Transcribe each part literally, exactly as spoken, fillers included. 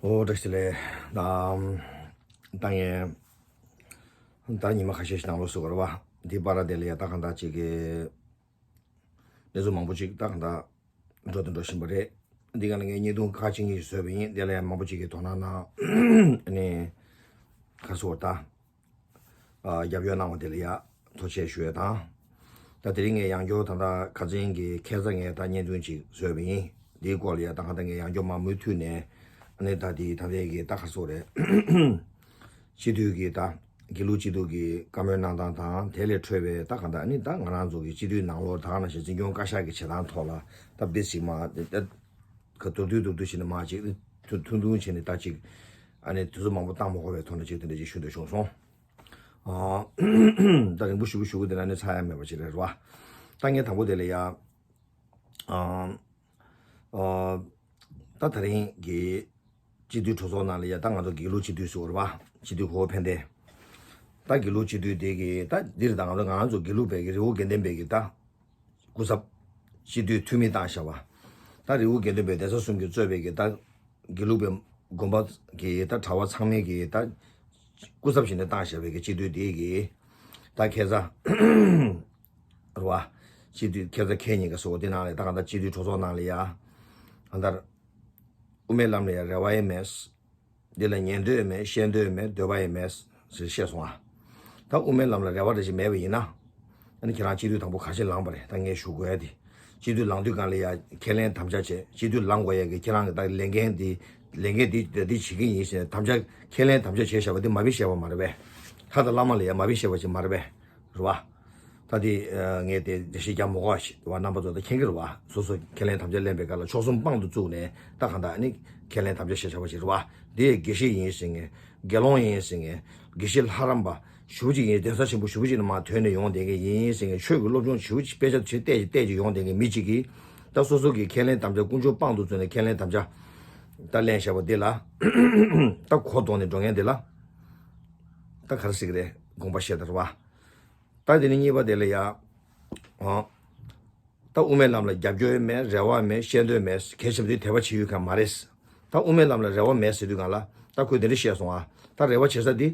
ཨོ་བཀྲ་ཤིས་བདེ་ལེགས། ད་ད་ངས་ད་ཉི་མ་ཁ་ཤས་ཤིག་ནང་ལོགས་སུ་གོ་ར་བ་འདི་པ་ར་དེ་ལ་ཡ་ད་གང་ད་ཅིག་གི་གནས་ཚུལ་མང་པོ་ཅིག་ད་གང་ད་འགྲོ་དང་འགྲོ་བཞིན་པ་རེད། འདི་ག་ལ་ངས་བརྙན་ཐུང་ཁག་ཅིག་གཉིས་ཤིག་བཟོས་པ་ཡིན། དེ་ལ་ཡང་མང་པོ་ཅིག་གིས་དོ་སྣང་གནང་། ཨ་ནི་ཁ་སོ་ད་རྒྱབ་སྐྱོར་གནང་བ་དེ་ལ་ཡ་ཐུགས་རྗེ་ཆེ་ཞུ་ཡ་དང་། ད་དེ་རིང་ངས་ཡང་བསྐྱར་ད་ལྟ་ཁ་སང་གི་ཁ་སང་ངས་ད་བརྙན་ཐུང་ཅིག་བཟོས་པ་ཡིན། འདིའི་སྐོར་ལ་ཡ་ད་ག་ད་ངས་ཡང་བསྐྱར་མ་མུ་མཐུད་ནས་ཨ་ནི་ད་དེ་ད་ལྟའི་གི་ད་ཁ་སོ་རེད། སྤྱི་འཐུས་ཀྱི་ད་དགེ་ལུགས་སྤྱི་འཐུས་ཀྱི་བཀའ་མོལ་གནང་སྟངས་དང་དེ་ལས་འཕྲོས་པའི་ད་གང་ལྟར་ནི་ད་ང་རང་ཚོ་གི་སྤྱི་འཐུས་ནང་ལོགས་ད་ག་ནང་བཞིན་འཛིན་སྐྱོང་བཀའ་ཤག་གི་བྱེད་སྟངས་ཐོག་ལ་ད་བི་སིག་མ་ད་ག་མདོར་བསྡུས་མདོར་བསྡུས་བྱས་ནས་མ་ཅིག་ཐུང་ཐུང་ཐུང་བྱས་ནས་ད་ཅིག་ཨ་ནི་དུས་ཚོད་མང་པོ་བཏང་མ་དགོས་པའི་ཐོག་ནས་ཅིག་དེ་འདྲ་ཅིག་ཞུ་འདོད་བྱུང་སོང་། ཨ་ད་རིང་པོ་ཞུ་གི་ཞུ་གི་དེ་ན་ནི་ཚར་ཡ་མེད་པ་ཅིག་རེད་རོ། ད་ངས་དང་པོ་དེ་ལ་ཡ། ཨ་ཨ་ད་ད་རིང་གི་སྤྱི་འཐུས་གྲོས་ཚོགས་ནང་ལ་ཡ་ད་ང་ཚོ་དགེ་ལུགས་སྤྱི་འཐུས་སུ་རེད་བ། སྤྱི་འཐུས་གོ་བོ་ཕན་བདེ། ད་དགེ་ལུགས་སྤྱི་འཐུས་དེ་གི་ད་འདིར་ད་ང་ཚོ་ང་རང་ཚོ་དགེ་ལུགས་པའི་གི་རི་བོ་དགེ་ལྡན་པའི་གི་ད་སྐུ་ཚབ་སྤྱི་འཐུས་འཐུས་མི་བཏང་བཞག་པ། ད་རི་བོ་དགེ་ལྡན་པའི་གདན་ས་གསུམ་གྱིས་གཙོས་པའི་གི་ད་དགེ་ལུགས་པའི་དགོན་པ་གི་ད་གྲྭ་བ་ཚང་མའི་གི་ད་སྐུ་ཚབ་བྱས་ནས་བཏང་བཞག་པའི་གི་སྤྱི་འཐུས་དེ་གི་ད་ཁ་སང་རེད་བ། སྤྱི་འཐུས་ཁ་སང་ཁ་ཉིན་ག་སོ་དེ་ནང་ལ་ད་གང་ལྟར་སྤྱི་འཐུས་གྲོས་ཚོགས་ནང་ལ་ཡ་གང་ལྟར་དབུ་མའི་ལམ་ལ་ཡ་རེ་བ་ཡང་མེད། འདི་ལ་ཉན་འདོད་ཡང་མེད། བཤད་འདོད་ཡང་མེད། འདོད་པ་ཡང་མེད་ཟེར་བཤད་སོང་ཨ། ད་དབུ་མའི་ལམ་ལ་རེ་བ་རེ་ཞིག་མེད་པ་ཡིན་ན། ཨ་ནི་ཁྱེད་རང་སྤྱི་འཐུས་དང་པོ་ག་ཞིག་ལངས་པ་རེད། ད་ངས་ཞུ་དགོས་ཡ་དེ། སྤྱི་འཐུས་ལངས་དུས་གང་ལ་ཡ་ཁས་ལེན་དམ་བཅའ་བྱས། སྤྱི་འཐུས་ལངས་དགོས་ཡ་གི་ཁྱེད་རང་གི་ད་ལས་འགན་དེ་ལས་འགན་དེ་དེ་བྱེད་ཀྱི་ཡིན་ཟེར་ནས་དམ་བཅའ་ཁས་ལེན་དམ་བཅའ་བྱས་བཞག་པ་དེ་མ་བི་བཤད་པ་མ་རེད་པས། ལྷ་དང་བླ་མ་ལ་ཡ་མ་བི་བཤད་པ་ཞིག་མ་རེད་པས། རེད་བ། ད་དེ་ངས་དེ་འགྲེལ་བཤད་རྒྱག་མི་དགོས་ཞེས་བ་རྣམ་པ་ཚོ་ད་མཁྱེན་གྱི་རེད་བ། སོ་སོ་ཁས་ལེན་དམ་བཅའ་ལེན་པའི་སྐབས་ལ་ཆོལ་གསུམ་དཔང་དུ་བཙུགས་ནས་ད་གང་ལྟར་ནི་ཁས་ལེན་དམ་བཅའ་བྱས་བཞག་པ་ཞིག་རེད་བ། དེ་དགེ་བཤེས་ཡིན་ཟེར་མཁན། དགེ་སློང་ཡིན་ཟེར་མཁན། དགེ་བཤེས་ལྷ་རམས་པ་ཞུ་ཅིག་ཡིན། གདན་ས་ཆེན་པོ་ཞུ་ཅིག་ནས་མར་ཐོན་ནས་ཡོང་བསྡད་མཁན་ཡིན་ཟེར་མཁན། ཆོས་ཀྱི་སློབ་སྦྱོང་ཞུ་ཅིག་དཔེ་ཆ་ཆེ་བལྟས་ཅིག་བལྟས་ཅིག་ཡོང་བསྡད་མཁན་མི་གཅིག་གིས་ད་སོ་སོ་གི་ཁས་ལེན་དམ་བཅའ་དཀོན་མཆོག་དཔང་དུ་བཙུགས་ནས་ཁས་ལེན་དམ་བཅའ་ད་ལེན་བཞག་པ་འདི་ལ་ད་གོ་ལྡོག་ནས་འགྲོ་མཁན་འདི་ལ་ད་ག་རེ་ཟེར་གི་རེད། དགོངས་པ་བཞེས་ད་རེད་བ། ད་དེ་ནས་གཉིས་པ་དེ་ལ་ཡ། ཨོ། ད་དབུ་མའི་ལམ་ལ་རྒྱབ་སྐྱོར་ཡོད་མེད། རེ་བ་མེད། བཤད་འདོད་མེད། གལ་ཆེན་པོ་དེ་དད་པ་བྱེད་ཡུལ་གང་མ་རེད། ད་དབུ་མའི་ལམ་ལ་རེ་བ་མེད་ཟེར་དུས་གང་ལ་ད་ཁོས་དེ་འདྲ་བཤད་སོང་ཨ། ད་རེ་བ་བྱེད་ས་དེ།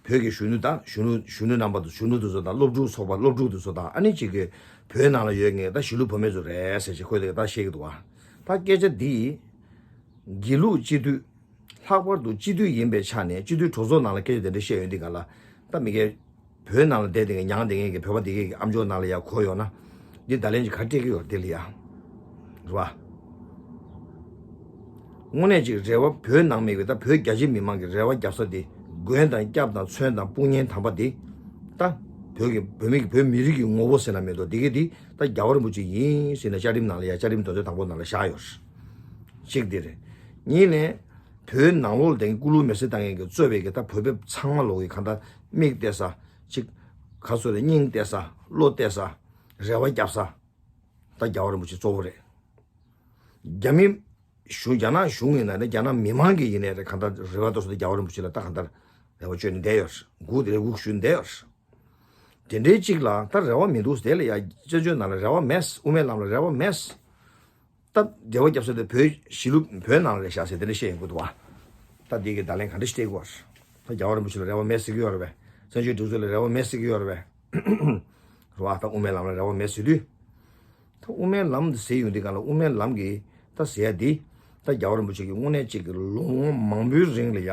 བོད་ཀྱི་གཞོན་ནུ་དང་གཞོན་ནུ་གཞོན་ནུ་རྣམ་པ་དང་གཞོན་ནུ་དེ་ཚོ་དང་སློབ་ཕྲུག་ཚོགས་པ་སློབ་ཕྲུག་དེ་ཚོ་དང་ཨ་ནི་གཅིག་གི་བོད་ནང་ལ་ཡོད་མཁན་ད་གཞིས་ལུས་བུད་མེད་ཚོ་རེད་ཟེར་ཅིག་ཁོས་དེ་ད་བཤད་ཀྱི་འདུག་ཨ། ད་སྐད་ཆ་འདི། དགེ་ལུགས་སྤྱི་འཐུས། ལྷག་པར་དུ་སྤྱི་འཐུས་ཡིན་པའི་ཆ་ནས་སྤྱི་འཐུས་གྲོས་ཚོགས་ནང་ལ་སྐད་ཆ་དེ་འདྲ་བཤད་ཡོང་དུས་གང་ལ། ད་མི་སྒེར། བོད་ནང་ལ་བསྡད་དེ་མྱངས་དེ་ངེད་ཀྱི་བོད་པ་དེ་གས་ཀྱི་ཨམ་ཅོག་ནང་ལ་ཡ་གོ་ཡོང་ན། འདི་བརྡ་ལན་ཅིག་ག་སྤྲད་ཀྱི་ཡོད་རེད་དེ་ལ་ཡ། རེད་བ། དངོས་གནས་ཅིག་རེ་བ་བོད་ནང་མི་གི་ད་བོད་རྒྱ་ཆེ་མི་མང་གི་རེ་བ་རྒྱབ་ས་དེ། མགོན་དང་སྐྱབས་དང་མཚོན་དང་དཔུང་གཉེན་དམ་པ་དེ། ད། བོད་ཀྱི་བོད་མི་གི་བོད་མི་རིགས་ཀྱི་ངོ་བོ་ཟེར་ན་མེད་དོ་དེ་གས་དེ་ད་རྒྱལ་བ་རིན་པོ་ཆེ་ཡིན་ཟེར་ནས་བཅའ་ཁྲིམས་ནང་ལ་ཡ་བཅའ་ཁྲིམས་དོན་ཚན་དང་པོ་ནང་ལ་བཞག་ཡོད་རེད། གཅིག་དེ་རེད། གཉིས་ནས། བོད་ནང་ལོགས་ལ་དེང་སྐུ་ལུས་མེ་སྲེག་བཏང་མཁན་གྱི་གཙོས་པའི་གི་ད་བོད་པ་ཚང་མ་ལོག་གི་གང་ལྟར་མིག་གཏད་ས། གཅིག་ཁ་སོ་རེ་སྙིང་གཏད་ས། བློ་གཏད་ས། རེ་བ་རྒྱབ་ས། ད་རྒྱལ་བ་རིན་པོ་ཆེ་གཙོ་བོ་རེད། རྒྱ་མི་གཞུང་རྒྱ་ནག་གཞུང་ཡིན་ན་རེད། རྒྱ་ནག་མི་མང་གི་ཡིན་ནའི་རེད། གང་ལྟར་རེ་བ་ཏོག་ཙམ་ད་རྒྱལ་བ་རིན་པོ་ཆེ་ལ་ད་གང་ལྟར་རེ་བ་བཅོལ་ནས་བསྡད་ཡོད་རེད། སྒུག་དེ་རེད། སྒུག་ཞུས་ནས་བསྡད་ཡོད་རེད། དེ་འདྲའི་གཅིག་ལ་ད་རེ་བ་མི་འདུག་དེ་ལ་ཡ་བཙན་བྱོལ་ནང་ལ་རེ་བ་མེད། དབུ་མའི་ལམ་ལ་རེ་བ་མེད། ད་རེ་བ་རྒྱབ་ས་དེ་བོད་གཞིས་ལུས་བོད་ནང་ལ་རེད་ཤག་ཟེར་དེ་འདྲ་བཤད་ཡོང་གི་འདུག་བ། ད་འདི་གི་བརྡ་ལན་ག་འདྲ་ཞིག་སྤྲད་དགོས། ད་རྒྱལ་བ་རིན་པོ་ཆེ་ལ་རེ་བ་མེད་ཟེར་གི་ཡོད་རེད་པས། བཙན་བྱོལ་སྒྲིག་འཛུགས་ལ་རེ་བ་མེད་ཟེར་གི་ཡོད་རེད་པས། རེད་བ། ད་དབུ་མའི་ལམ་ལ་རེ་བ་མེད་ཟེར་དུས། ད་དབུ་མའི་ལམ་དུ་ཟེར་ཡོང་དུས་གང་ལ་དབུ་མའི་ལམ་གྱི་ད་ཟེར་ཡ་འདི། ད་རྒྱལ་བ་རིན་པོ་ཆེ་གི་དངོས་གནས་གཅིག་གི་ལོ་ངོ་མང་པོའི་རིང་ལ་ཡ།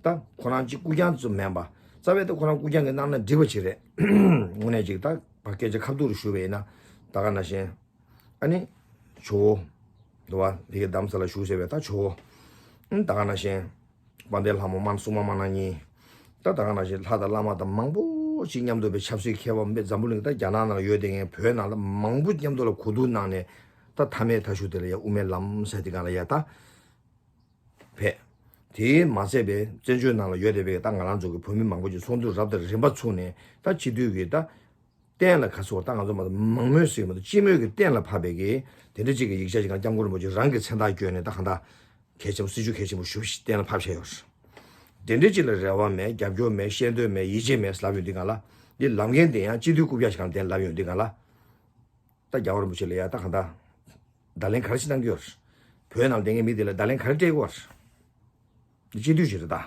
ད་ཁོ་རང་གཅིག་སྐུ་རྐྱང་ཙམ་མིན་པ། རྩ་བའི་ད་ཁོ་རང་སྐུ་རྐྱང་གི་གནང་ན་འགྲིག་པ་ཅིག་རེད། དངོས་གནས་གཅིག་ད་ཕར་སྐད་ཆ་ཁ་ཐུག་རུ་ཞུ་བ་ཡིན་ན། ད་ག་ནང་བཞིན། ཨ་ནི། ཇོ་བོ། འདུག་བ། འདི་གའི་རྡ་རམ་ས་ལ་བཞུགས་ཟེར་བའི་ད་ཇོ་བོ། ཨ་ནི་ད་ག་ནང་བཞིན། དཔལ་ལྡན་ལྷ་མོ་སྨན་སྲུང་མ་སྨན་སྣ་གཉིས། ད་ད་ག་ནང་བཞིན་ལྷ་དང་བླ་མ་དང་མང་པོ་ཞིག་མཉམ་དུ་བའི་ཆབ་སྲིད་མཁས་པ་འཛམ་བུ་གླིང་ད་རྒྱ་ནག་ནང་ཡོད་དེ་ངས་བོད་ནང་ལ་མང་པོ་མཉམ་དུ་ལ་གོ་བསྡུར་གནང་ནས། ད་མཐའ་མའི་མཐའ་གཞུག་དེ་ལ་ཡ་དབུ་མའི་ལམ་ཟེར་དེ་ག་ལ་ཡ་ད། བས། དེའི་མ་ཚད་པའི་བཙན་བྱོལ་ནང་ལ་ཡོད་བསྡད་པའི་ད་ང་རང་ཚོ་གི་བོད་མི་མང་པོ་ཅིག་ཚོགས་འདུ་རབ་དང་རིམ་པ་ཚུགས་ནས་ད་སྤྱི་འཐུས་ཀྱི་ད། གཏན་ལ་ཁ་སོ་ད་ང་ཚོ་མ་མང་མོས་ཟེར་མ་གཏོགས་སྤྱི་མོས་ཀྱི་གཏན་ལ་ཕབ་པའི་གི་དེ་འདྲ་ཅིག་གི་ཡིག་ཆ་ཅིག་ང་སྐྱབས་མགོན་རིན་པོ་ཆེ་རང་གི་མཚན་རྟགས་བསྐྱོན་ནས་ད་གང་ལྟར་གལ་ཆེན་པོ་སྲིད་ཇུས་གལ་ཆེན་པོ་ཞུ་ཞིག་གཏན་ལ་ཕབ་བྱས་ཡོད། དེ་འདྲ་ཅིག་ལ་རེ་བ་མེད། རྒྱབ་སྐྱོར་མེད། ཤེས་འདོད་མེད། ཡིད་ཆེས་མེད་ལབ་ཡོང་དུས་གང་ལ། འདི་ལམ་འགན་དེ་ཡང་སྤྱི་འཐུས་རྐུབ་བཀྱག་ཞིག་གང་གཏན་ལབ་ཡོང་དུས་གང་ལ། ད་རྒྱལ་བ་རིན་པོ་ཆེ་ལ་ཡ་ད་གང་ལྟར་བརྡ་ལན་ག་རེ་ཞིག་གནང་གི་ཡོད། བོད་ནང་བསྡད་མཁན་མི་དེ་ལ་བརྡ་ལན་ག་རེ་སྤྲད་དགོས་རེད། སྤྱི་འཐུས་ཞིག་རེད་ད། རེད་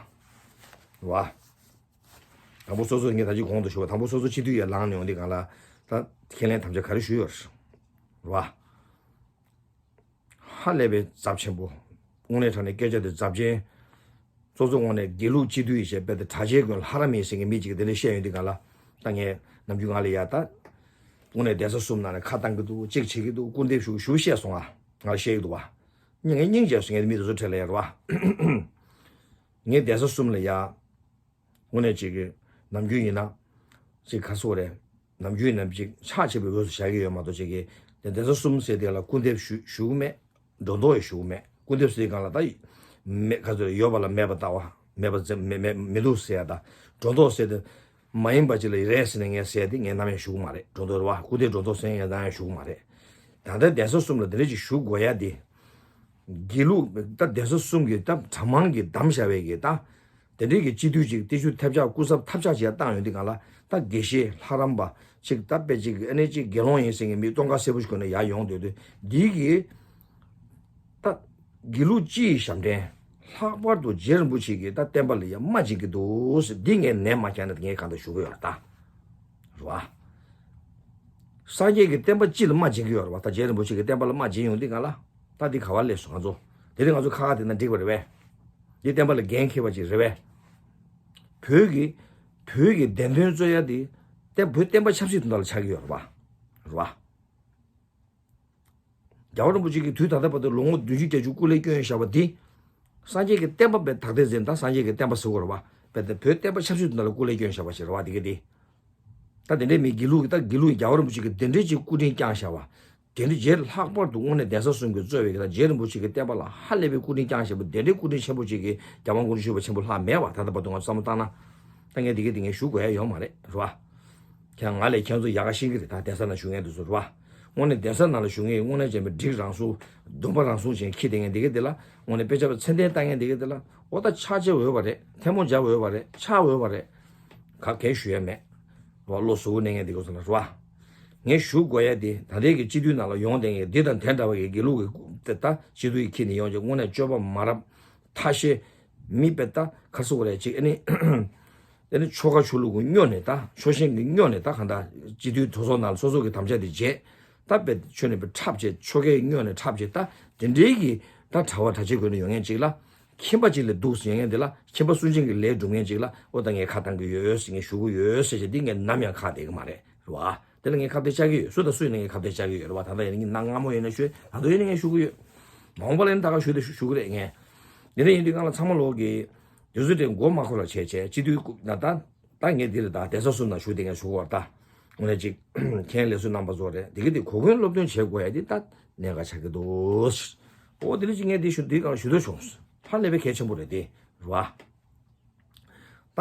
བ། དང་པོ་སོ་སོ་ངས་ད་ཅི་གོང་དུ་ཞུས་པ་དང་པོ་སོ་སོ་སྤྱི་འཐུས་ཡར་ལངས་ནས་ཡོང་དུས་སྒང་ལ་ད་ཁས་ལེན་དམ་བཅའ་ག་རེ་ཞུས་ཡོད་རེད། རེད་བ། ཧ་ལས་པའི་ཚབས་ཆེན་པོ། དངོས་གནས་དྲང་གནས་སྐད་ཆ་དེ་ཚབས་ཆེན། སོ་སོ་དངོས་གནས་དགེ་ལུགས་སྤྱི་འཐུས་ཡིན་ཞེས་དཔེ་དེ་གྲྭ་ཆེན་ཀུན་ལྷ་རམས་ཡིན་ཟེར་མཁན་མི་གཅིག་གིས་དེ་འདྲ་བཤད་ཡོང་དུས་སྒང་ལ། ད་ངས་ནམ་རྒྱུན་ང་ལ་ཡ་ད། དངོས་གནས་གདན་ས་གསུམ་ནང་ནས་ཁ་བཏང་གི་འདུག་གཅིག་བྱེད་ཀྱི་འདུག་སྐུར་འདེབས་ཞུ་ཞུ་བཤད་སོང་ང་། ང་ལ་བཤད་ཀྱི་འདུག་བ། ངས་སྙིང་རྗེ་སོང་ངས་མི་དེ་ཚོ་གྲས་ལ་ཡ་རེད་བ། ངས་གདན་ས་གསུམ་ལ་ཡ། དངོས་གནས་ཅིག་གི་ནམ་རྒྱུན་ཡིན་ན། ཅིག་ག་སོ་རེད། ནམ་རྒྱུན་ཡིན་ན་ཅིག་ཕྱག་བྱེད་པའི་འོས་སུ་བཞག་གི་ཡོད་མ་གཏོགས་ཅིག་གི། དེ་གདན་ས་གསུམ་ཟེར་དེ་ལ་སྐུར་འདེབས་ཞུ་ཞུ་གི་མེད། སྒྲོ་འདོགས་ཡང་ཞུ་གི་མེད། སྐུར་འདེབས་ཟེར་སྒང་ལ་ད་མེད་ག་ཚོད་ཡོད་པ་ལ་མེད་པ་ལྟ་བ། མེད་པ་ཟེར་མེད་མེད་མི་འདུག་ཟེར་ཡ་ད། སྒྲོ་འདོགས་ཟེར་དེ། མ་ཡིན་པ་ཅིག་ལ་རེད་ཟེར་ནས་ངས་ཟེར་ཡ་དེ་ངས་ནམ་ཡང་ཞུ་གི་མ་རེད། སྒྲོ་འདོགས་རེད་བ། སྐུར་འདེབས་སྒྲོ་འདོགས་ཟེར་ཡ་ནམ་ཡང་ཞུ་གི་མ་རེད། ད་ལྟ་གདན་ས་གསུམ་ལ་དེ་འདྲ་ཅིག་ཞུ་དགོས་ཡ་དེ། དགེ་ལུགས་ད་གདན་ས་གསུམ་གྱི་ད་གྲྭ་མང་གིས་བདམས་བཞག་པའི་གི་ད། དེ་འདྲའི་གི་སྤྱི་འཐུས་ཅིག་ཏེ་ཆུ་ཐབས་ཆག་སྐུ་ཚབ་ཐབས་ཆག་ཅིག་ཡར་བཏང་ཡོང་དུས་སྒང་ལ་ད་དགེ་བཤེས་ལྷ་རམས་པ་ཅིག་ད་དཔེ་ཅིག་ཨ་ནེ་ཅིག་དགེ་སློང་ཡིན་ཟེར་མཁན་མི་སྟོན་ཁ་གསལ་པོ་ཞིག་གོན་ནས་ཡར་ཡོང་སྡོད་དུས་འདི་གི་ད་དགེ་ལུགས་སྤྱི་ཡི་ཞབས་འདྲེན་ལྷག་པར་དུ་རྗེ་རིན་པོ་ཆེ་གི་ད་བསྟན་པ་ལ་ཡ་རྨ་འབྱིན་གི་འདུག་ཟེར་འདི་ངས་ནན་མ་བརྒྱབ་ན་ངས་གང་ལྟར་ཞུ་གི་ཡོད་རེད་ད། རེད་བ། སངས་རྒྱས་ཀྱི་བསྟན་པ་སྤྱི་ལ་རྨ་འབྱིན་གི་ཡོད་རེད་བ། ད་རྗེ་རིན་པོ་ཆེ་གི་བསྟན་པ་ལ་རྨ་འབྱིན་ཡོང་དུས་སྒང་ལ་ད་འདི་ག་བ་ལས་སོང་ང་ཚོ། དེ་རིང་ང་ཚོ་ཁ་ཁ་དེ་ན་འགྲིག་པ་རེད་བས། འདི་བསྟན་པ་ལ་འགན་འཁྱེར་བ་ཅིག་རེད་བས། བོད་ཀྱི་བོད་ཀྱི་བདེན་དོན་རྩོད་ཡ་དེ་བསྟན་བོད་བསྟན་པ་ཆབ་སྲིད་དོན་དག་ལ་ཆགས་ཀྱི་ཡོད་རེད་བ། རེད་བ། རྒྱལ་བ་རིན་པོ་ཆེ་གིས་དུས་ད་ལྟ་བར་དུ་ལོ་ངོ་བདུན་ཅུ་བརྒྱད་ཅུ་སྐུ་ལས་བསྐྱོན་བཞག་པ་འདི། སངས་རྒྱས་ཀྱི་བསྟན་པ་བས་དག་ཐེར་འཛིན་དང་སངས་རྒྱས་ཀྱི་བསྟན་པ་ཟེར་བ་རེད་བ། བས་ད་བོད་བསྟན་པ་ཆབ་སྲིད་དོན་དག་ལ་སྐུ་ལས་བསྐྱོན་བཞག་པ་ཞིག་རེད་བ་འདི་ག་འདི། ད་དེ་འདྲའི་མི་དགེ་ལུགས་ཀྱི་ད་དགེ་ལུགས་ཀྱི་རྒྱལ་བ་རིན་པོ་ཆེ་གིས་དེ་འདྲའི་ཅིག་སྐུ་དྲིན་བསྐྱངས་བཞག་པ། དེ་འདྲའི་རྗེ་ལྷག་པར་དུ་དངོས་གནས་གདན་ས་གསུམ་གྱི་གཙོས་པའི་གི་ད་རྗེ་རིན་པོ་ཆེ་གི་བསྟན་པ་ལ་ཧ་ལས་པའི་སྐུ་དྲིན་བསྐྱངས་བཞག་པ་དེ་འདྲའི་སྐུ་དྲིན་ཆེན་པོ་ཅིག་གི་རྒྱལ་དབང་སྐུ་ཕྲེང་བཅུ་པ་ཆེན་པོ་ལྷག་མེད་པ་ད་ལྟ་བར་དུ་ང་ཚོ་བསམ་བློ་བཏང་ན། ད་ངས་འདི་གི་འདི་ངས་ཞུ་དགོས་ཡ་ཡོད་མ་རེད་རེད་བ། ཁྱེད་ང་ལས་ཁྱེད་ཚོ་ཡག་ག་ཤེས་ཀྱི་རེད། ད་གདན་ས་ནང་བཞུགས་མཁན་དེ་ཚོ་རེད་བ། དངོས་གནས་གདན་ས་ནང་ལ་བཞུགས་མཁན་དངོས་གནས་བྱས་པའི་སྒྲིག་རང་སྲུང་། སྡོམ་པ་རང་སྲུང་བྱས་ཁྱི་དེ་ངས་འདི་གི་འདི་ལ་དངོས་གནས་དཔེ་ཆ་པ་མཚན་ལྡན་ལྟ་མཁན་འདི་གི་འདི་ལ་ཨོ་ད་ཕྱག་ཕྱི་འོས་པ་རེད། ཐལ་མོ་སྦྱར་འོས་པ་རེད། ཕྱག་འོས་པ་རེད། ག་གས་ཞུ་ཡ་མེད། རེད་བ། བློ་གཟུ་བོ་གནས་མཁན་འདི་གི་ཚོ་ལ་རེད་བ། ངས་ཞུ་དགོས་ཡ་དེ་ད་ལྟའི་གི་སྤྱི་འཐུས་ནང་ལ་ཡོང་བསྡད་མཁན་འདི་དང་དེ་འདྲ་བ་གི་དགེ་ལུགས་ཀྱི་ད་སྤྱི་འཐུས་ཀྱི་ཁྱི་ནས་ཡོང་བྱས་དངོས་གནས་སྤྱོད་པ་མ་རབས། ཐ་ཤལ། མི་དཔེ་ད་ག་རེ་ཟེར་དགོས་རེད་ཅིག་ཨ་ནི། དེ་ནི་ཆོལ་ཁ་ཆོས་ལུགས་ཀྱི་སྨྱོ་ནས་ད་ཆོལ་ཞེན་གྱི་སྨྱོ་ནས་ད་གང་ལྟར་སྤྱི་འཐུས་གྲོས་ཚོགས་ནང་ལ་སོ་སོ་གི་དམ་བཅའ་དེ་བརྗེད། ད་དཔེ་ཆོས་ནས་དཔེ་འཁྲབ་བྱས་ཆོལ་ཁའི་སྨྱོ་ནས་འཁྲབ་བྱས་ད་དེ་འདྲའི་གི་ད་གྲྭ་བ་གྲྭ་ཆས་གོན་ནས་ཡོང་མཁན་ཅིག་ལ་ཁྱིམ་པ་ཅིག་ལས་སྡུག་ཟེར་མཁན་དེ་ལ་ཁྱིམ་པ་སུན་འབྱིན་གྱི་ལས་སྒྲུབ་མཁན་ཅིག་ལ་ཨོ་ད་ངས་ཁ་བཏང་གི་ཡོད་ཟེར་ངས་ཞུ་གི་ཡོད་ཟེར་བྱས་འདི་ངས་ནམ་ཡང་ཁ་བསྡད་གི་མ་རེད་རེད་བ། དེ་ལ་ངས་ཁ་གཏད་བཅག་གི་ཡོད། སུ་དང་སུ་ཡིན་ན་ངས་ཁ་གཏད་བཅག་གི་ཡོད་རེད་བ། ད་ལྟ་ཡིན་ན་ངས་གནའ་སྔ་མོ་ཡིན་ན་ཞུ། ད་དུང་ཡིན་ན་ངས་ཞུ་གི་ཡོད། མ་འོངས་པ་ལ་ཡིན་ན་ད་ག་ཞུ་དེ་ཞུ་གི་རེད་ངས། དེ་འདྲ་ཡིན་དུས་གང་ལ་ཚང་མ་ལོག་གི་དུས་ཚོད་དེ་མགོ་མ་འཁོར་བ་བྱས་བྱས་སྤྱི་འཐུས་ན་ད་ད་ངས་འདི་རེད། ད་གདན་ས་གསུམ་ནང་ཞུ་དེ་ངས་ཞུ་གི་བ། ད་དངོས་གནས་ཅིག་མཁན་ལས་བཟོ་རྣམ་པ་ཚོ་རེད། དེ་གི་དེ་གོ་སྐོན་སློབ་སྟོན་བྱེད་དགོས་ཡ་དེ་ད་གནད་འགག་ཆགས་ཀྱི་འདུག་ཨོ་དེ་འདྲ་ཅིག་ངས་འདི་ཞུ་འདི་གང་ཞུ་འདོད་བྱུང་། ཧ་ལས་པའི་གལ་ཆེན་པོ་རེད་དེ་རེད་བ། ད་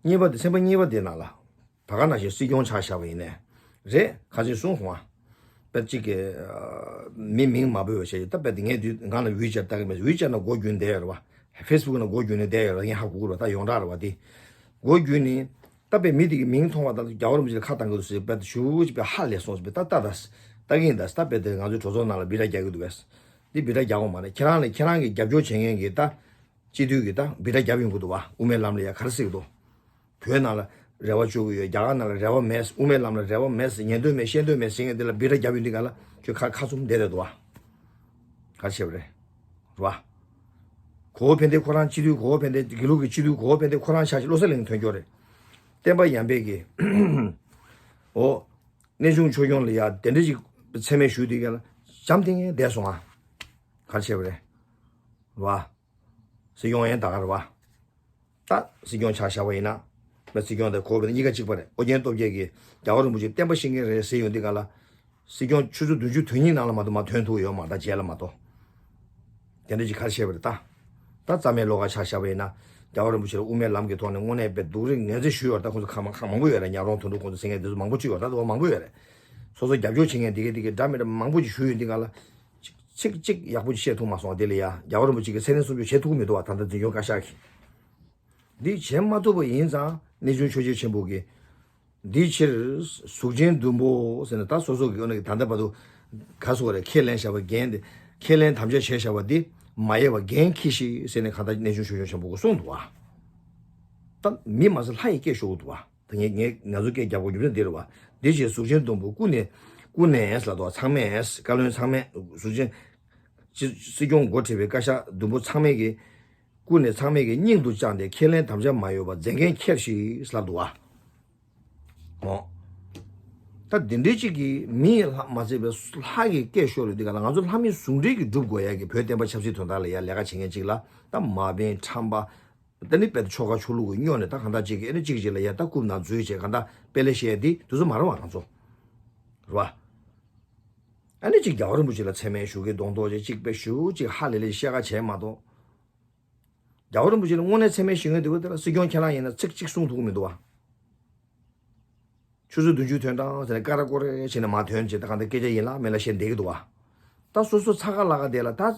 གཉིས་པ་དེ་ཚན་པ་གཉིས་པ་དེ་ནང་ལ། ད་ག་ནང་བཞིན་སྲིད་སྐྱོང་ཆགས་བཞག་པ་ཡིན་ནའི། རེད་ཁ་ཅིག་གསུངས་སོང་ང་། དཔེ་གཅིག་གི། མི་མིང་མ་འབོད་པ་བྱས་ཀྱི་ད་དཔེ་དེ་ངས་དུས་སྒང་ལ་ཝི་ཅེཊ་ལྟ་གི་མེད། ཝི་ཅེཊ་ནང་སྒོ་བརྒྱུད་བསྡད་ཡོད་རེད་བ། ཧྥེ་སི་བུག་ནང་སྒོ་བརྒྱུད་ནས་བསྡད་ཡོད་རེད་བ། ངས་ཧ་གོ་གི་རེད་བ། ད་ཡོངས་གྲགས་རེད་བ་དེ། སྒོ་བརྒྱུད་ནས། ད་དཔེ་མི་དེ་གི་མིང་མཐོང་བ་དང་རྒྱལ་བ་རིན་པོ་ཆེ་ལ་ཁ་བཏང་གི་འདུག་ཟེར་དཔེ་ཞུ་ཅིག་དཔེ་ཧ་ལས་སོང་ཟེར་དཔེ་ད་ལྟ་ད། ལྟ་གི་ཡིན་ད་ཟེར་ད་དཔེ་དེ་ང་ཚོའི་གྲོས་ཚོགས་ནང་ལ་བི་ཌ་རྒྱག་གི་འདུག་བས། འདི་བི་ཌ་རྒྱག་དགོས་མ་རེད། ཁྱེད་རང་ལ་ཁྱེད་རང་གི་རྒྱབ་སྐྱོར་བྱེད་མཁན་གྱི་ད། སྤྱི་འཐུས་ཀྱི་ད་བི་ཌ་རྒྱབ་ཡོང་གི་འདུག་བ། དབུ་མའི་ལམ་ལ་ཡ་ག་རེ་ཟེར་གི་འདུག་བོད་ནང་ལ་རེ་བ་བཅོལ་གི་ཡོད། རྒྱ་གར་ནང་ལ་རེ་བ་མེད། དབུ་མའི་ལམ་ལ་རེ་བ་མེད། ཉན་འདོད་མེད། ཤེས་འདོད་མེད་ཟེར་མཁན་དེ་ལ་བི་ཌ་རྒྱབ་ཡོང་དུས་ག་ལ་ཁྱོད་ཁ་ཁ་བཙུམ་བསྡད་བསྡད་འདུག་བ། ག་རེ་བྱས་པ་རེད། རེད་བ། གོ་བོ་ཕན་བདེ་ཁོ་རང་སྤྱི་འཐུས་གོ་བོ་ཕན་བདེ་དགེ་ལུགས་ཀྱི་སྤྱི་འཐུས་གོ་བོ་ཕན་བདེ་ཁོ་རང་ཆགས་ཤིག་བློ་གསལ་གླིང་ཐོན་སྐྱོར་རེད། བསྟན་པ་ཡར་འཕེལ་གྱི། འོ། གནས་ཆུང་ཆོས་སྐྱོང་ལ་ཡ་དེ་འདྲ་ཞིག་མཚན་སྨད་ཞུས་དུས་ག་ལ་འཇམ་ཐིང་ངེ་བསྡད་སོང་ང་། ག་རེ་བྱས་པ་རེད། རེད་བ། སྲིད་སྐྱོང་ཡན་ད་ག་རེད་བ། ད་སྲིད་སྐྱོང་ཆ་བཞག་པ་ཡིན་ན། ད་སྲིད་སྐྱོང་དང་གོ་བོ་གཉིས་ཀ་གཅིག་པ་རེད། ཨོ་རྒྱན་སྟོབས་རྒྱལ་གྱིས་རྒྱལ་བ་རིན་པོ་ཆེ་བསྟན་པ་བཤིག་མཁན་རེད་ཟེར་ཡོང་དུས་ག་ལ། སྲིད་སྐྱོང་ཆུ་ཚོད་བདུན་ཅུ་དོན་གཉིས་ནང་ལ་མ་གཏོགས་མ་ཐོན་ཐུབ་ཡོད་མ་རེད། ད་རྗེས་ལ་མ་གཏོགས། དེ་འདྲ་ཅིག་ག་རེ་བྱས་པ་རེད་ད། ད་རྩ་མེད་བློ་ཁ་ཆ་བཞག་པ་ཡིན་ན། རྒྱལ་བ་རིན་པོ་ཆེ་ལ་དབུ་མའི་ལམ་གྱི་ཐོག་ནས་དངོས་གནས་དཔེ་སྡུག་རུས་ངལ་རྩོལ་ཞུས་ཡོད་རེད། ད་ཁོང་ཚོ་ཁ་མང་ཁ་མང་པོ་ཡོད་རེད། ཉག་རོང་དོན་གྲུབ་ཁོང་ཚོ་ཟེར་མཁན་དེ་ཚོ་མང་པོ་ཅིག་ཡོད་རེད། ད་དེ་བ་མང་པོ་ཡོད་རེད། སོ་སོ་རྒྱབ་སྐྱོར་བྱེད་མཁན་དེ་གས་དེ་གས་འདྲ་མི་འདྲ་མང་པོ་ཅིག་ཞུས་ཡོད་འདི་ག་ལ། ཚིག་གཅིག་ཡག་པོ་ཅིག་བཤད་ཐུབ་མ་སོང་། དེ་ལ་ཡ་རྒྱལ་བ་རིན་པོ་ཆེ་གིས་མཚན་གནས་སྲུང་སྐྱོབ་བྱེད་ཐུབ་མི་འདུག་བ། ད་ལྟ་འཛིན་སྐྱོང་བཀའ་ཤག་གིས། འདི་བྱེད་མ་ཐུབ་པ་ཡིན་ཙང་གནས་ཆུང་ཆོས་རྗེ་ཆེན་པོ་གིས། འདིའི་ཕྱིར་གཟུགས་ཅན་བདུན་པོ་ཟེར་ནས་ད་སོ་སོ་གི་ཨོ་ན་གི་ད་ལྟ་བར་དུ་ག་སོ་རེ་ཁས་ལེན་བཞག་པའི་འགན་དེ་ ཁས་ལེན་དམ་བཅའ་བྱས་བཞག་པ་འདི་མ་ཡལ་བ་འགན་འཁྱེར་ཤིག་ཟེར་ནས་གང་ལྟར་གནས་ཆུང་ཆོས་སྐྱོང་ཆེན་པོ་གིས་གསུངས་འདུག་བ། ད་མི་མ་ཟད་ལྷ་ཡི་སྐད་ཤོར་གི་འདུག་བ། ད་ངས་ངས་ང་ཚོ་སྐད་རྒྱབ་དགོས་རྒྱུ་མཚན་འདི་རེད་བ། འདི་བཞིན་གཟུགས་ཅན་བདུན་པོ་སྐུ་ནས་སྐུ་ནས་ལ་དོ་ཚང་མས་བཀའ་བློན་ཚང་མས་གཟུགས་ཅན་སྲིད་སྐྱོང་འགོ་ཁྲིད་པའི་བཀའ་ཤག་བདུན་པོ་ཚང་མས་ཀྱི་སྐུ་ནས་ཚང་མས་ཀྱི་སྙིང་དུ་བཅངས་ཏེ་ཁས་ལེན་དམ་བཅའ་མ་ཡལ་བར་མཛད་འགན་འཁྱེར་ཞིག་ལབ་འདུག་བ། འོ། ད་འདི་འདྲའི་གཅིག་གིས་མི་ལ་མ་ཚད་པའི་ལྷ་གི་སྐད་ཤོར་ཡོད་འདི་ག་ལ་ང་ཚོ་ལྷ་མི་ཟུང་འབྲེལ་གྱིས་སྒྲུབ་དགོས་ཡ་གི་བོད་བསྟན་པ་ཆབ་སྲིད་དོན་དག་ལ་ཡ་ལས་ཀ་བྱེད་མཁན་གཅིག་ལ་ད་མ་བན་ཁྲམ་པ། ད་ནི་དཔེ་ཆོ་ག་ཆོ་ལུགས་ཀྱི་སྨྱོ་ནས་ད་གང་ལྟར་གཅིག་གིས་ཨེ་ནི་གཅིག་གཅིག་ལ་ཡ་ད་རྐུབ་ནང་འཛུལ་བྱས་གང་ལྟར་དཔེ་ལེ་བཤད་འདི་དུས་ཚོད་མ་རེད་བ་ང་ཚོ། རེད་བ། ཨ་ནི་གཅིག་རྒྱལ་བ་རིན་པོ་ཆེ་ལ་མཚན་སྨད་ཞུ་གི་གདོང་ཐོག་ཅིག་གཅིག་དཔེ་ཞུ་གཅིག་ཧ་ལས་ལས་བཤད་ཁ་བྱས་མ་གཏོགས། རྒྱལ་བ་རིན་པོ་ཆེ་ལ་དངོས་གནས་མཚན་སྨད་ཞུ་མཁན་དེ་བོ་དེ་ལ་སྲིད་སྐྱོང་ཁྱེད་རང་ཡིན་ན་ཚིག་གཅིག་གསུང་ཐུབ་ཀྱི་མི་འདུག་བ། ཆུ་ཚོད་བདུན་ཅུ་ཐོན་དང་ཟེར་ནས་ཀ་ར་ཀོ་རེ་བྱས་ནས་མ་ཐོན་བྱས་ད་གང་ལྟར་སྐད་ཆ་ཡིན་ལ་མིན་ལ་བཤད་བསྡད་ཀྱི་འདུག་བ། ད་སོ་སོ་ཚ་ཁ་ལ་ཁ་བསྡད་ལ་ད།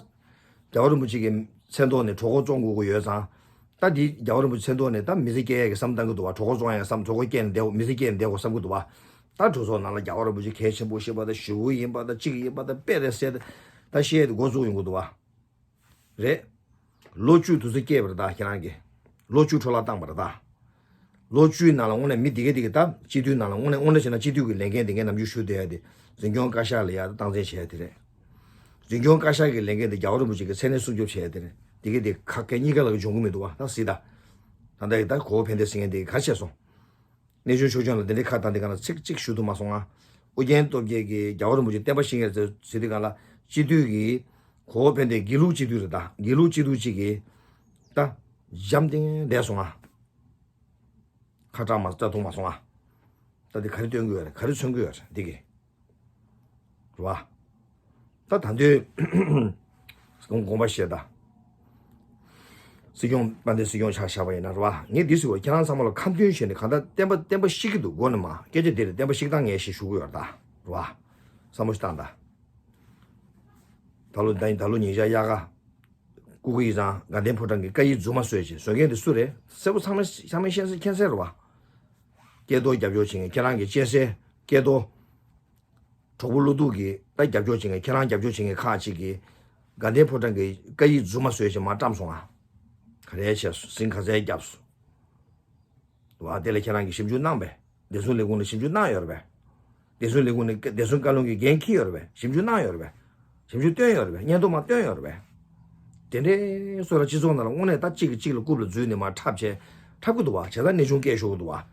རྒྱལ་བ་རིན་པོ་ཆེ་གི་མཚན་ཐོག་ནས་གྲོད་ཁོག་བཙོང་དགོས་ཀྱི་ཡོད་ཙང་། ད་འདི་རྒྱལ་བ་རིན་པོ་ཆེ་མཚན་ཐོག་ནས་ད་མི་ཚེ་སྐྱེལ་ཡས་ཀྱི་བསམ་བཏང་གི་འདུག་བ། གྲོད་ཁོག་བཙོང་ཡས་བསམ་གྲོད་ཁོག་སྐྱེལ་ནས་བསྡད་དགོས་མི་ཚེ་སྐྱེལ་ནས་བསྡད་དགོས་བསམ་གི་འདུག་བ། ད་གྲོས་ཚོགས་ནང་ལ་རྒྱལ་བ་རིན་པོ་ཆེ་གལ་ཆེན་པོ་ཞིག་པ་ད་ཞི་བོ་ཡིན་པ་ད་གཅིག་ཡིན་པ་ད་དཔེ་རེ་གསལ་ད་བཤད་དེ་འགོ་བཙུགས་ཡོང་གི་འདུག་བ། རེད། ལོ་བཅུ་དུས་ཚོད་སྐྱེལ་བ་རེད་ད་ཁྱེད་རང་གིས། ལོ་བཅུ་འཕྲོ་བརླག་བཏང་བ་རེད་ད། ལོ་བཅུའི་ནང་ལ་དངོས་གནས་མི་འདི་གས་འདི་གས་ད་སྤྱི་འཐུས་ནང་ལ་དངོས་གནས་དངོས་གནས་བྱས་ན་སྤྱི་འཐུས་ཀྱི་ལས་འགན་འདི་གས་ནམ་རྒྱུན་ཞུ་བསྡད་ཡ་དེ་འཛིན་སྐྱོང་བཀའ་ཤག་ལ་ཡ་ད་སྟངས་འཛིན་བྱས་ཡ་དེ་རེད། འཛིན་སྐྱོང་བཀའ་ཤག་གི་ལས་འགན་དེ་རྒྱལ་བ་རིན་པོ་ཆེ་གི་མཚན་གནས་སྲུང་སྐྱོབ་བྱས་ཡ་དེ་རེད། འདི་གས་འདི་ཁ་སྐད་གཉིས་ཀ་ལ་གི་འཇོན་གི་མི་འདུག་བ་ད་སྲིད་ད། ད་ལྟ་ཡི་ད་གོ་བོ་ཕན་བདེ་ཟེར་མཁན་འདི་ག་བྱས་སོང་། གནས་ཆུང་ཆོས་སྐྱོང་ལ་འདི་འདྲའི་ཁ་བཏང་འདི་ག་ན་ཚིག་གཅིག་ཞུ་ཐུབ་མ་སོང་ང་། ཨོ་རྒྱན་སྟོབས་རྒྱལ་གྱིས་རྒྱལ་བ་རིན་པོ་ཆེ་བསྟན་པ་བཤིག་ངེར་ཟེར་ཟེར་དུས་གང་ལ་སྤྱི་འཐུས་ཀྱི་གོ་བོ་ཕན་བདེ་དགེ་ལུགས་སྤྱི་འཐུས་རེད་ད་དགེ་ལུགས་སྤྱི་འཐུས་གཅིག་གིས་ད་འཇམ་ཐིང་བསྡད་སོང་ང་། ཁ་གྲག་མ་སྐྲ་ཐུང་མ་སོང་ང་། ད་འདི་ག་རེ་སྟོན་གི་ཡོད་རེད་ག་རེ་མཚོན་གི་ཡོད་རེད་འདི་གི་རེད་བ། ད་ད་འདོད་དགོངས་པ་བཞེས་ད། སྲིད་སྐྱོང་དཔལ་ལྡན་སྲིད་སྐྱོང་ཆགས་བཞག་པ་ཡིན་ན་རེད་བ། ངས་འདི་ཟེར་བ་ཁྱེད་རང་ཚང་མ་ལ་ཁ་འདོན་བྱས་ནས་གང་ལྟར་བསྟན་པ་བསྟན་པ་བཤིག་གི་འདུག་མགོ་ནས་མ་སྐད་ཆ་འདི་རེད་བསྟན་པ་བཤིག་སྟངས་ངས་ཞེས་ཞུ་གི་ཡོད་རེད་ད་རེད་བ། བསམ་བློ་ཞིག་བཏང་ད། ད་ལོ་ད་ཡིན་ད་ལོ་ཉིན་ཞག་དབྱར་ཁ། སྐུ་གི་ཡིག་ཚང་དགའ་ལྡན་ཕོ་བྲང་གི་བཀའ་ཡིག་རྫུན་མ་བཟོས་ཅིང་བཟོ་མཁན་དེ་སུ་རེད་གསལ་པོ་ཚང་མས་ཚང་མས་ཤེས་གསལ་མཁྱེན་གསལ་རེད་བ། སྐལ་རྡོར་རྒྱབ་སྐྱོར་བྱེད་མཁན་ཁྱེད་རང་གི་གཅན་གཟན་སྐལ་རྡོར། གྲོགས་པོ་བློ་སྡུག་གིས་ད་རྒྱབ་སྐྱོར་བྱེད་མཁན་ཁྱེད་རང་རྒྱབ་སྐྱོར་བྱེད་མཁན་ཁག་ཅིག་གིས་དགའ་ལྡན་ཕོ་བྲང་གི་བཀའ་ཡིག་རྫུན་མ་བཟོས་ཅིང་མར་བཀྲམ་སོང་ང་། ག་རེ་བྱས་སོང་ཟིང་ག་ཚད་བརྒྱབ་སོང་། བ་དེ་ལ་ཁྱེད་རང་གིས་ཞིབ་འཇུག་གནང་པས། བདེ་སྲུང་ལས་ཁུངས་ནས་ཞིབ་འཇུག་གནང་ཡོད་རེད་པས། བདེ་སྲུང་ལས་ཁུངས་ནས་བདེ་སྲུང་བཀའ་བློན་གྱི་འགན་འཁྱེར་ཡོད་རེད་པས། ཞིབ་འཇུག་གནང་ཡོད་རེད་པས། ཞིབ་འཇུག་བཏོན་ཡོད་རེད་པས། སྙན་ཐོ་མ་བཏོན་ཡོད་རེད་པས། དེ་འདྲའི་བཟོ་ལ་སྤྱི་ཚོགས་ནང་ལ་དངོས་གནས་ད་གཅིག་གིས་གཅིག་ལ་རྐུབ་ལ་འཛུལ་ནས་མར་འཁྲབ་བྱས། འཁྲབ་ཀྱི་འདུག་བ། བྱས་ཙང་གནས་ཆུང་སྐད་ཤོར་གྱི་འདུག་བ།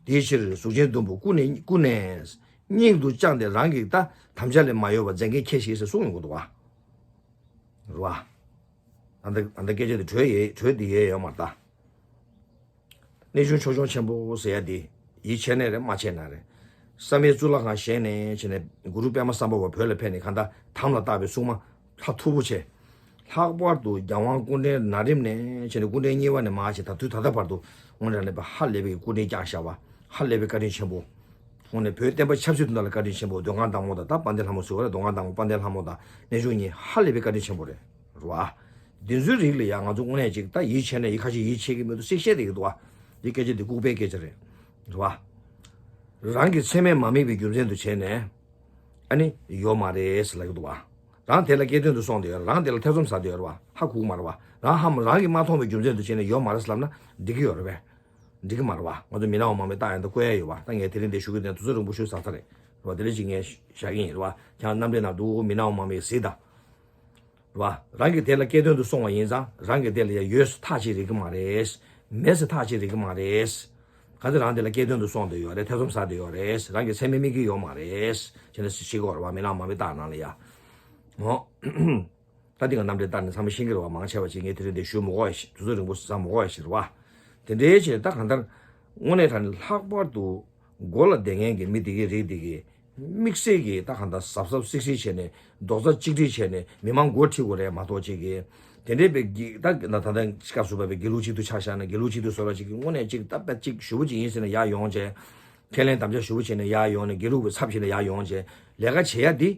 དེའི་ཕྱིར་གཟུགས་ཅན་བདུན་པོ་ཀུན་ནས་ཀུན་ནས་སྙིང་དུ་བཅངས་ཏེ་རང་གིས་ད་དམ་བཅའ་ལས་མ་ཡོལ་བར་མཛད་འགན་འཁྱེར་ཞིག་ཟེར་གསུངས་ཡོང་གི་འདུག་བ། རེད་བ། ཨ་ད་ཨ་ད་སྐད་ཆ་དེ་གྲོས་ཡས་གྲོས་དེ་ཡས་ཡོད་མ་རེད་ད། གནས་ཆུང་ཆོས་སྐྱོང་ཆེན་པོ་ཟེར་ཡ་དེ་ཡིད་ཆེས་ནས་རེད་མ་ཆེས་ན་རེད། བསམ་ཡས་གཙུག་ལག་ཁང་བཞེངས་ནས་བྱས་ནས་གུ་རུ་པདྨ་སམ་བྷ་ཝ་བོད་ལ་ཕེབས་ནས་གང་ལྟར་དམ་ལ་བཏགས་པའི་སྲུང་མ་ལྷ་མཐུ་བོ་ཆེ། ལྷག་པར་དུ་རྒྱལ་དབང་སྐུ་ཕྲེང་ན་རིམ་ནས་བྱས་ནས་སྐུ་ཕྲེང་གཉིས་པ་ནས་མར་བྱས་ད་དུས་ད་ལྟ་བར་དུ་དངོས་གནས་ལས་པ་ཧ་ལས་པའི་སྐུ་ཕྲེང་བསྐྱངས་བཞག་པ་ཧ་ལས་པའི་བཀའ་དྲིན་ཆེན་པོ། དངོས་གནས་བོད་བསྟན་པ་ཆབ་སྲིད་དོན་དག་ལ་བཀའ་དྲིན་ཆེན་པོ་མདོ་སྒང་བདག་མོ་དང་ད་དཔལ་ལྡན་ལྷ་མོ་ཟེར་བ་རེད་མདོ་སྒང་བདག་མོ་དཔལ་ལྡན་ལྷ་མོ་དང་གནས་ཆུང་གཉིས་ཧ་ལས་པའི་བཀའ་དྲིན་ཆེན་པོ་རེད། རེད་བ། འདི་ཚོའི་རིགས་ལ་ཡང་ང་ཚོ་དངོས་གནས་ཅིག་ད་ཡིད་ཆེས་ནས་ཡིད་ཁ་ཅིག་ཡིད་ཆེས་ཀྱི་མི་འདུག་སྲིད་བཤད་དེ་གི་འདུག་བ། འདི་སྐད་ཆ་འདི་ལྐུགས་པའི་སྐད་ཆ་རེད། རེད་བ། རང་གི་མཚན་སྨད་མ་དམིགས་པའི་རྒྱུ་མཚན་དུ་བྱས་ནས། ཨ་ནི་ཡོད་མ་རེད་ཟེར་ལབ་ཀྱི་འདུག་བ། རང་དེ་ལ་སྐྱེ་དོན་དུ་སོང་དེ་ཡོད་རེད་རང་དེ་ལ་ཐེ་ཚོམ་ཟ་དེ་ཡོད་རེད་བ་ཧ་གོ་གི་མ་རེད་བ་རང་ཧ་མ་རང་གིས་མ་མཐོང་བའི་རྒྱུ་མཚན་དུ་བྱས་ནས་ཡོད་མ་རེད་ཟེར་ལབ་ན་འགྲིག་གི་ཡོད་རེད་པས། འགྲིག་གི་མ་རེད་བ། ང་ཚོ་མི་སྣང་བ་མ་དམིགས་རྟགས་ཡང་དག་བཀོད་ཡ་ཡོད་བ། ད་ངས་དེ་རིང་འདི་ཞུ་གི་དོན་དུས་ཚོད་རིང་པོ་ཞུ་ཟ་ས་རེད། རེད་བ། དེ་རིང་ཅིག་ངས་བཞག་གི་ཡིན་རེད་བ། ཁྱེད་རང་རྣམ་འགྲེལ་ནང་འདུག་མི་སྣང་བ་མ་དམིགས་གཟིགས་དང་། རེད་བ། རང་གི་དེ་ལ་སྐྱེ་དོན་དུ་སོང་བ་ཡིན་ཙང་རང་གི་དེ་ལ་ཡ་ཡོད་ཟེར་ཐག་ཆོད་རིག་གི་མ་རེད། མེད་ཟེར་ཐག་ཆོད་རིག་གི་མ་རེད། ག་ཚོད་རང་དེ་ལ་སྐྱེ་དོན་དུ་སོང་དུ་ཡོད་རེད་ཐེ་ཚོམ་ཟ་དུ་ཡོད་རེད་རང་གི་མཚན་སྨད་དམིགས་ཀྱི་ཡོད་མ་རེད། ཁྱེད་རང་ཤེས་ཀྱི་ཡོད་རེད་བ་མི་སྣང་བ་མ་དམིགས་རྟགས་ནང་ལ་ཡ། འོ། ད་འདི་ང་རྣམ་འགྲེལ་བལྟས་ནས་ཚང་མས་ཤེས་ཀྱི་རེད་བ་མང་ཆེ་བ་ཅིག་ངས་དེ་རིང་འདི་ཞུ་མི་དགོས་ཡ་ཞིག་དུས་ཚོད་རིང་པོ་ཟ་མི་དགོས་ཡ་ཞིག་རེད་བ། དེ་འདྲའི་ཆེད་ད་གང་ལྟར། དངོས་གནས་དྲང་གནས་ལྷག་པར་དུ། མགོ་ལ་བསྡད་མཁན་གྱི་མི་དེ་གའི་རིགས་དེ་གའི། དམིགས་བསལ་གྱི་ད་གང་ལྟར་གཟབ་གཟབ་སིག་སིག་བྱས་ནས་རྡོག་རྩ་གཅིག་སྒྲིལ་བྱས་ནས་མི་མང་མགོ་ཁྲིད་དགོས་རེད་མ་གཏོགས་ཅིག་གི། དེ་འདྲའི་བའི་གི་ད་ད་ད་སྐབས་སུ་བབས་པའི་དགེ་ལུགས་སྤྱི་འཐུས་ཆ་བཞག་ན་དགེ་ལུགས་སྤྱི་འཐུས་བཟོ་འདྲ་ཅིག་གི་དངོས་གནས་ཅིག་ད་དཔེ་ཅིག་ཞུ་བོ་ཅིག་ཡིན་ཟེར་ན་ཡར་ཡོང་བྱས། ཁས་ལེན་དམ་བཅའ་ཞུ་བོ་བྱས་ནས་ཡར་ཡོང་ནས་དགེ་ལུགས་པའི་ཚབ་བྱས་ནས་ཡར་ཡོང་བྱས་ལས་ཀ་བྱེད་ཡ་འདི།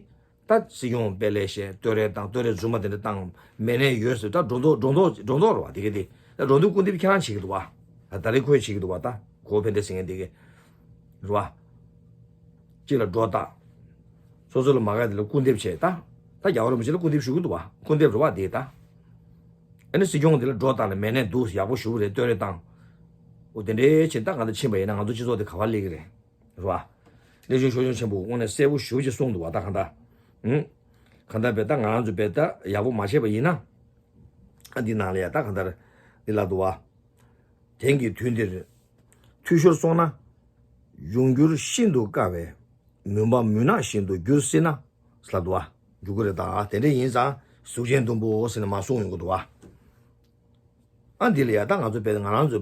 ད་སྲིད་སྐྱོང་དཔེ་ལས་བཤད་བསྟོད་ར་བཏང་བསྟོད་ར་རྫུན་མ་དེ་འདྲ་བཏང་མེད་ནས་ཡོད་ཟེར་ད་སྒྲོ་འདོགས་སྒྲོ་འདོགས་སྒྲོ་འདོགས་རེད་བ་དེ་ག་དེ་ད་སྒྲོ་འདོགས་སྐུར་འདེབས་ཁྱེད་རང་བྱེད་ཀྱི་འདུག་བ། ད་རེས་ཁོས་བྱེད་ཀྱི་འདུག་བ་ད་གོ་ཕན་བདེ་ཟེར་མཁན་དེ་ག་རེད་བ། གཅིག་ལ་སྒྲོ་བཏགས། སོ་སོ་ལ་མ་དགའ་དེ་ལ་སྐུར་འདེབས་བྱས་ད། ད་རྒྱལ་བ་རིན་པོ་ཆེ་ལ་སྐུར་འདེབས་ཞུ་གི་འདུག་བ། སྐུར་འདེབས་རེད་བ་དེ་ད། ཨ་ནི་སྲིད་སྐྱོང་དེ་ལ་འགྲོ་བཏང་ནས་མེ་ནས་འདུག་ཡག་པོ་ཞུ་གི་རེད་བསྟོད་རེས་བཏང་། འོ་དེ་འདྲའི་ཕྱིན་ད་གང་ལྟར་ཕྱིན་པ་ཡིན་ན་ང་ཚོ་སྤྱི་ཚོགས་དེ་ག་བ་སླེབས་ཀྱི་རེད། རེད་བ། གནས་ཆུང་ཆོས་སྐྱོང་ཆེན་པོ་དངོས་གནས་གསལ་པོ་ཞེ་པོ་ཅིག་གསུངས་འདུག་བ་ད་གང་ལྟར། ཨུང་། གང་ལྟར་བས་ད་ང་རང་ཚོ་བས་ད་ཡག་པོ་མ་བྱས་པ་ཡིན་ན། ཨ་འདི་ནང་ལ་ཡ་ད་གང་ལྟར་འདི་ལ་འདུག་བ། དེང་གི་དུས་འདིར་འཐུས་ཤོར་སོང་ན། འབྱུང་འགྱུར་ཤིན་ཏུ་དཀའ་བས་མུན་པ་མུན་ནག་བཞིན་དུ་འགྱུར་སྲིད་ན། ལབ་འདུག་བ། འགྱུར་གྱི་རེད་ད་དེ་འདྲ་ཡིན་ཙང་གཟུགས་ཅན་ཟླུམ་པོ་ཟེར་ནས་མ་གསུངས་ཡོང་གི་འདུག་བ། ཨ་འདི་ལ་ཡ་ད་ང་ཚོ་བོད་ང་རང་ཚོ་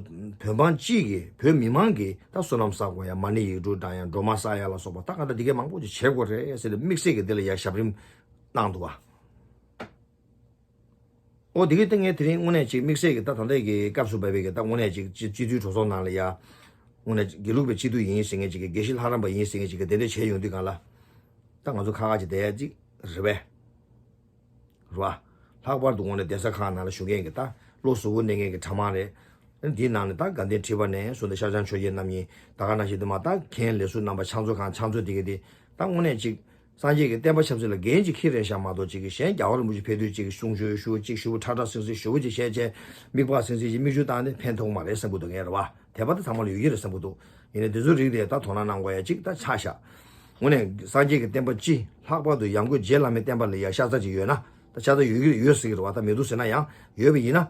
བོད་འབངས་སྤྱི་གི་བོད་མི་མང་གི་ད་བསོད་ནམས་བསགས་དགོས་ཡ་མ་ཎི་ཡིག་འབྲུ་བགྲང་ཡ་སྒྲོལ་མ་བསགས་ཡ་ལ་སོགས་པ་ད་ག་ད་འདི་གའི་མང་པོ་ཅིག་བྱེད་དགོས་རེད་ཟེར་ནས་དམིགས་བསལ་གྱི་འདི་ལ་ཡ་ཞབས་རིམ་གནང་འདུག་བ། ཨོ་འདི་གའི་ད་ངས་དེ་རིང་དངོས་གནས་ཅིག་དམིགས་བསལ་གྱི་ད་ད་ལྟའི་གི་སྐབས་སུ་བབས་པའི་གི་ད་དངོས་གནས་ཅིག་སྤྱི་སྤྱི་འཐུས་གྲོས་ཚོགས་ནང་ལ་ཡ། དངོས་གནས་དགེ་ལུགས་པའི་སྤྱི་འཐུས་ཡིན་ཟེར་མཁན་ཅིག་གི་དགེ་བཤེས་ལྷ་རམས་པ་ཡིན་ཟེར་མཁན་ཅིག་གི་དེ་འདྲ་བྱས་ཡོང་དུས་སྒང་ལ། ད་ང་ཚོ་ཁ་ཁ་ཅིག་བསྡད་ཡ་ཅིག་རེད་པས། རེད་བ། ལྷག་པར་དུ་དངོས་གནས་གདན་ས་ཁག་ནང་ལ་བཞུགས་མཁན་གྱི་ད་བློ་གཟུ་བོར་གནས་མཁན་གྱི་གྲྭ་མང་རེད། འདིའི་ནང་ནས་ད་དགའ་ལྡན་ཁྲི་པ་ནས་བཟུང་སྟེ་ཤར་བྱང་ཆོས་རྗེ་རྣམ་གཉིས་ད་ག་ནང་བཞིན་དུ་མ་ད་མཁན་ལས་ཟུར་རྣམ་པ་ཕྱག་མཛོད་ཁང་ཕྱག་མཛོད་དེ་ག་དེ་ད་དངོས་གནས་ཅིག་སངས་རྒྱས་ཀྱི་བསྟན་པ་ཆབ་སྲིད་ལ་འགན་ཅིག་འཁྱེར་རེད་ཤག་མ་གཏོགས་ཅིག་གི་གཞན་རྒྱལ་བ་རིན་པོ་ཆེ་ཕེབས་དུས་ཅིག་གི་གསུང་ཆོས་ཞུ་ཅིག་ཞུ་ཁྲ་ཁྲ་སིང་སིང་ཞུ་ཅིག་བཤད་བྱས་མིག་པག་སིང་སིང་ཅིག་མིག་ཆུ་བཏང་ནས་ཕན་ཐོགས་མ་རེད་བསམ་གྱི་འདུག་ངས་རེད་བ། དད་པ་ད་ཚང་མ་ལ་ཡོད་ཀྱི་རེད་བསམ་གྱི་འདུག་ཡིན་ནའི་འདི་ཚོ་རིགས་དེ་ད་དོ་སྣང་གནང་དགོས་ཡ་ཅིག་ད་ཆགས་ཤག་དངོས་གནས་སངས་རྒྱས་ཀྱི་བསྟན་པ་སྤྱི་ལྷག་པར་དུ་ཡང་སྒོས་རྗེ་བླ་མའི་བསྟན་པ་ལ་ཡ་ཤ་ཚ་ཅིག་ཡོད་ན་ད་ཤ་ཚ་ཡོད་ཀྱི་ཡོད་ཟེར་གྱི་རེད་བ། ད་མི་འདུག་ཟེར་ན་ཡང་ཡོད་པ་ཡིན་ན།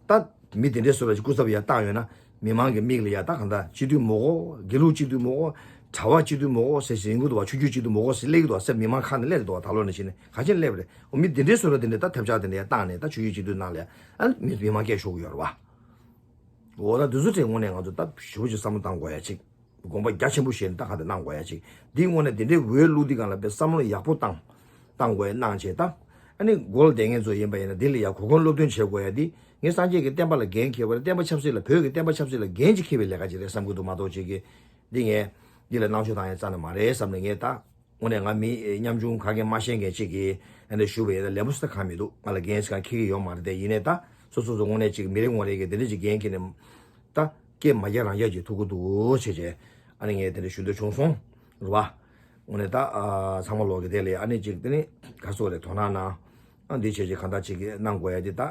ད་མི་དེ་འདྲའི་བཟོ་འདྲ་ཅིག་སྐུ་ཚབ་ཡར་བཏང་ཡོད་ན་མི་མང་གི་མིག་ལ་ཡ་ད་གང་ལྟར་སྤྱི་འཐུས་མོ་གོ་དགེ་ལུགས་སྤྱི་འཐུས་མོ་གོ་གྲྭ་པ་སྤྱི་འཐུས་མོ་གོ་ཟེར་ཟིན་གྱི་འདུག་བ། ཆོས་བརྒྱུད་སྤྱི་འཐུས་མོ་གོ་ཟེར་སླེབས་ཀྱི་འདུག་བ་ཟེར་མི་མང་ཁ་ནས་སླེབས་འདུག་བ། ད་ལོ་ནས་བྱས་ནས་ག་ཅན་སླེབས་རེད། འོ་མི་དེ་འདྲའི་བཟོ་འདྲ་དེ་འདྲ་ད་ཐབས་ཆག་དེ་འདྲ་ཡར་བཏང་ནས་ད་ཆོས་བརྒྱུད་སྤྱི་འཐུས་ནང་ལ་ཡ་ཨ་མི་མི་མང་སྐད་ཤོར་གྱི་ཡོད་རེད་བ། འོ་ད་དུས་ཚོད་དེ་དངོས་གནས་ང་ཚོ་ད་ཞེ་པོ་ཅིག་བསམ་བློ་བཏང་དགོས་ཡ་ཅིག་དགོངས་པ་རྒྱ་ཆེན་པོ་བཞེས་ནས་ད་ག་དེ་གནང་དགོས་ཡ་ཅིག་འདི་དངོས་གནས་དེ་འདྲའི་འོས་བླུགས་དུས་སྒང་ལ་དཔེ་བསམ་བློ་ཡག་པོ་བཏང་། བཏང་དགོས་གནང་བྱས་ད། ཨ་ནི་སྒོ་ལ་བསྡད་མཁན་ཚོ་ཡིན་པ་ཡིན་ན་འདི་ལ་ཡ་གོ་སྐོན་སློབ་སྟོན་བྱེད་དགོས་ཡ་འདི་ངས་སངས་རྒྱས་ཀྱི་བསྟན་པ་ལ་འགན་འཁྱེར་བ་རེད། བསྟན་པ་ཆབ་སྲིད་ལ་བོད་ཀྱི་བསྟན་པ་ཆབ་སྲིད་ལ་འགན་ཅིག་འཁྱེར་བའི་ལས་ཀ་ཅིག་རེད་བསམ་གྱི་འདུག་མ་གཏོགས་ཅིག་གི་འདི་ངས་འདི་ལ་སྣང་ཆུང་བཏང་ཡ་རྩ་ནས་མ་རེད་བསམ་ནས་ངས་ད། དངོས་གནས་ང་མི་ཉམ་ཆུང་ག་གེ་མ་ཤེས་མཁན་ཅིག་གིས་ཨ་ནི་ཞུ་བའི་ལན་པོ་སུ་ད་གང་མི་འདུག་ང་ལ་འགན་སུ་གང་འཁྱེར་གྱི་ཡོད་མ་རེད་དེ། ཡིན་ནའི་ད་སོ་སོ་སོ་དངོས་གནས་ཅིག་མི་རེ་ངོ་རེ་གིས་དེ་འདྲ་ཅིག་འགན་འཁྱེར་ནས་ད་སྐད་མ་རྒྱག་རང་རྒྱག་ཅིག་ཐུག་གི་འདུག་བྱས་བྱས་ཨ་ནི་ངས་དེ་འདྲ་ཞུ་འདོད་བྱུང་སོང་། རེད་བ། དངོས་གནས་ད་ཨ་ཚང་མ་ལོག་གི་དེ་ལས་ཨ་ནི་ཅིག་དེ་ནི་ག་སོགས་རེད་དོ་སྣང་གནང་། ཨ་འདི་བྱས་བྱས་གང་ལྟར་ཅིག་གིས་གནང་དགོས་ཡ་དེ་ད་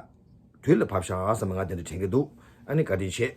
དུས་ལ་བབ་ཤག་བསམ་པ་ང་དེ་འདྲ་དྲན་གྱི་འདུག་ཨ་ནི་བཀའ་དྲིན་ཆེ།